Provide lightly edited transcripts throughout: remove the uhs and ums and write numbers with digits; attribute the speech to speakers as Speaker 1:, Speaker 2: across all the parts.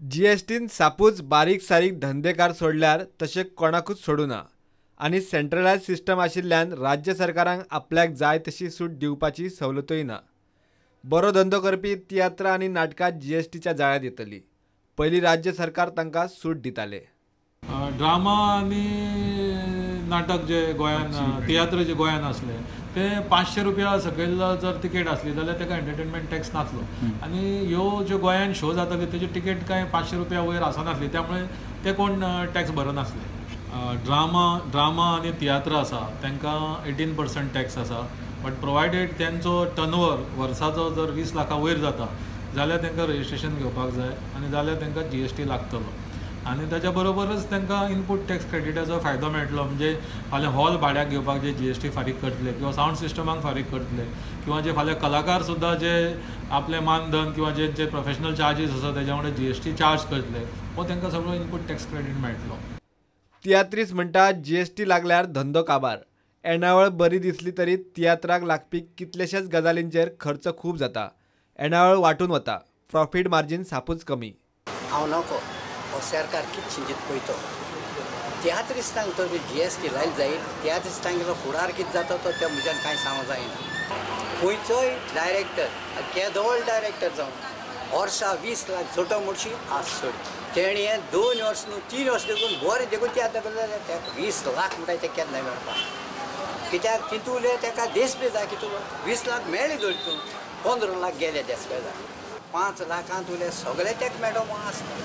Speaker 1: GSTIN सापूच बारीक सारीक धंदेकार सोडल्यार तशें कोणाकूच सोडूना आनी सेंट्रलायज सिस्टम आशिल्ल्यान राज्य सरकारांक आपल्याक जाय तशी सूट दिवपाची सवलतूय ना. बरो धंदो करपी तियात्रां आनी नाटकां जीएसटीच्या जाळ्यांत येतली. पयलीं राज्य सरकार तांकां सूट दिताले.
Speaker 2: ड्रामा आनी नाटक जे गोंयान, तियात्र जे गोंयान आसले ते 500 रुपया सकयल जर तिकेट आसली जाल्यार ताका एंटरटेनमेंट टॅक्स नासलो. आनी ह्यो ज्यो गोंयान शो जाताले तेजी तिकेट कांय 500 रुपया वयर आसनासली, त्यामुळे ते कोण टॅक्स भरनासले. ड्रामा आनी तियात्र आसा तांकां 18% टॅक्स आसा, बट प्रोवायडेड तेंचो टर्नओवर वर्साचो जर 20 लाखां वयर जाता जाल्यार तांकां रजिस्ट्रेशन घेवपाक जाय आनी जाल्यार तांकां जीएसटी लागतलो. आनी ताच्या बरोबरच तांकां इनपूट टॅक्स क्रेडिटाचो फायदो मेळटलो. म्हणजे फाल्यां हॉल भाड्याक घेवपाक जे जीएसटी फारीक करतले किंवा सावंड सिस्टमाक फारीक करतले किंवा जे फाल्यां कलाकार सुद्दां जे आपलें मानधन किंवा जे जे प्रोफेशनल चार्जीस आसा तेज्या वांगडा जीएसटी चार्ज करतले, हो तांकां सगळो इनपूट टॅक्स क्रेडीट मेळटलो.
Speaker 1: तियात्रीस म्हणटा जीएसटी लागल्यार धंदो काबार. येणावळ बरी दिसली तरी तियात्राक लागपी कितलेशेच गजालींचेर खर्च खूब जाता. येणावळ वांटून वता. प्रॉफीट मार्जीन सापूच कमी.
Speaker 3: हांव नको हो सरकार कितें चिंतीत पळयतो. तियात्रिस्तांक तर जीएसटी लायली जायत, तियात्रिस्तांगेलो फुडार कितें जाता तो त्या म्हज्यान कांय सांगूंक जायना. खंयचोय डायरेक्टर, केदोळ डायरेक्टर जावं, वर्सा 20 लाख जोटो म्हणशी आज सोड तेणें 2 वर्स न्हू 3 वर्स देखून बरें देखून तियात्र करता जाल्यार ताका 20 लाख म्हणटा ते केन्ना मेळपाक. कित्याक तितूले ताका देश बी जाय कितूलो 20 लाख मेळ्ळे धर तूं 15 लाख गेले देश बेजार. 5 लाखांत उरले सगळे ताका मेळो म्हूण आसता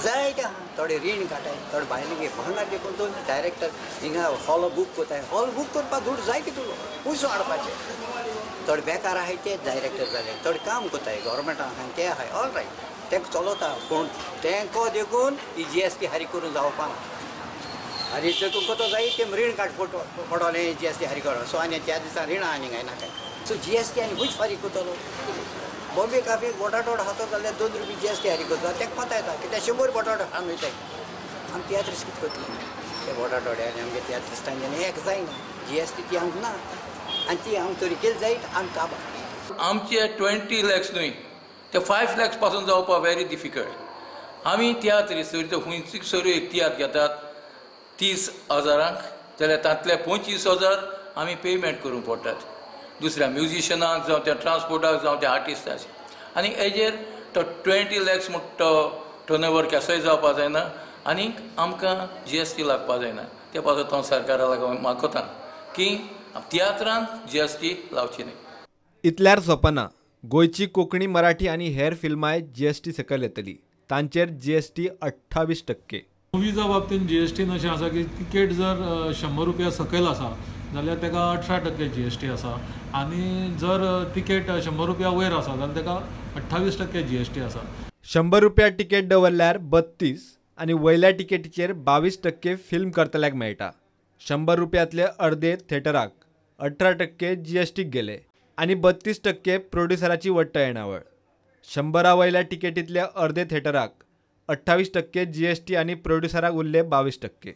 Speaker 3: जाय ते आहा. थोडे रीण काडटाय, थोडे भायले भांगर देखून दोन डायरेक्टर हिंगा हॉल बूक करताय. हॉल बूक करपाक दुड जाय कितलो पयसो हाडपाचे. थोडे बेकार आहाय ते डायरेक्टर जाले, थोडे काम करताय गव्हर्मेंटान आहाय ते आहाय, ऑल रायट तेंका चलता. पूण तेंको देखून ही जीएसटी हारी करून जावपाना. आनी देखून कतो जाय ते रीण काड पडोलें जीएसटी हारी करून. सो आनी त्या दिसा रिणां आनी काय ना काय. सो जीएसटी आनी खूंय फारीक करतलो. बॉम्बे काफी बटाटवडो खातो जाल्यार 2 रुपये जीएसटी हारी करता, तेका कोता येता कित्याक 100 बटाटो खावन वयताय. आमी तियात्रीस कितें करतले ते बटाटवडे आनी आमगे तियात्रिस्तांच्यानी एक जायना. जीएसटी ती आमकां ना आनी ती आमकां तरी केली जायत आमकां काबार.
Speaker 4: आमचे 20 लॅक्स न्हय ते 5 लॅक्स पासून जावपाक व्हेरी डिफिकल्ट. आमी तियात्रीस खंयची सर एक तियात्र घेतात 30 हजारांक जाल्यार तांतले 25,000 आमी पेमेंट करूंक पडटात दुसऱ्या म्युजिशनाक जावं त्या ट्रान्सपोर्टाक जावं त्या आर्टिस्टाक. आनी हेजेर तो 20 लॅक्स म्हणटा तो टर्नओवर केसोय जावपाक जायना आनी आमकां जीएसटी लागपाक जायना. ते पासत हांव सरकारा लागून मागता की तियात्रांक जीएसटी लावची न्हय.
Speaker 1: इतल्यार सोंपना. गोंयची कोंकणी, मराठी आनी हेर फिल्मांय जीएसटी सकयल येतली. तांचेर जीएसटी 28%.
Speaker 2: मुवीजा बाबतींत जीएसटीन अशें आसा की तिकेट जर 100 रुपया सकयल आसा जाल्यार ताका 18% जीएसटी आसा आनी जर तिकेट 100 रुपया वयर आसा जाल्यार ताका 28% जीएसटी आसा.
Speaker 1: 100 रुपया तिकेट दवरल्यार 32 आनी वयल्या तिकेटीचेर 22% फिल्म करतल्याक मेळटा. 100 रुपयांतले अर्दे थेटराक, 18% जीएसटीक गेले आनी 32% प्रोड्युसराची वट्ट येणावळ. 100 वयल्या तिकेटींतले अर्दे थेटराक, 28% जीएसटी आनी प्रोड्युसराक उरले 22%.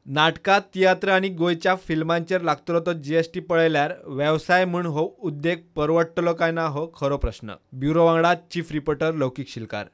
Speaker 1: नाटकां, तियात्र आनी गोंयच्या फिल्मांचेर लागतलो तो जीएसटी पळयल्यार वेवसाय म्हूण हो उद्देग परवडटलो काय ना हो खरो प्रश्न. ब्युरो वांगडा चीफ रिपोर्टर लौकीक शिलकार.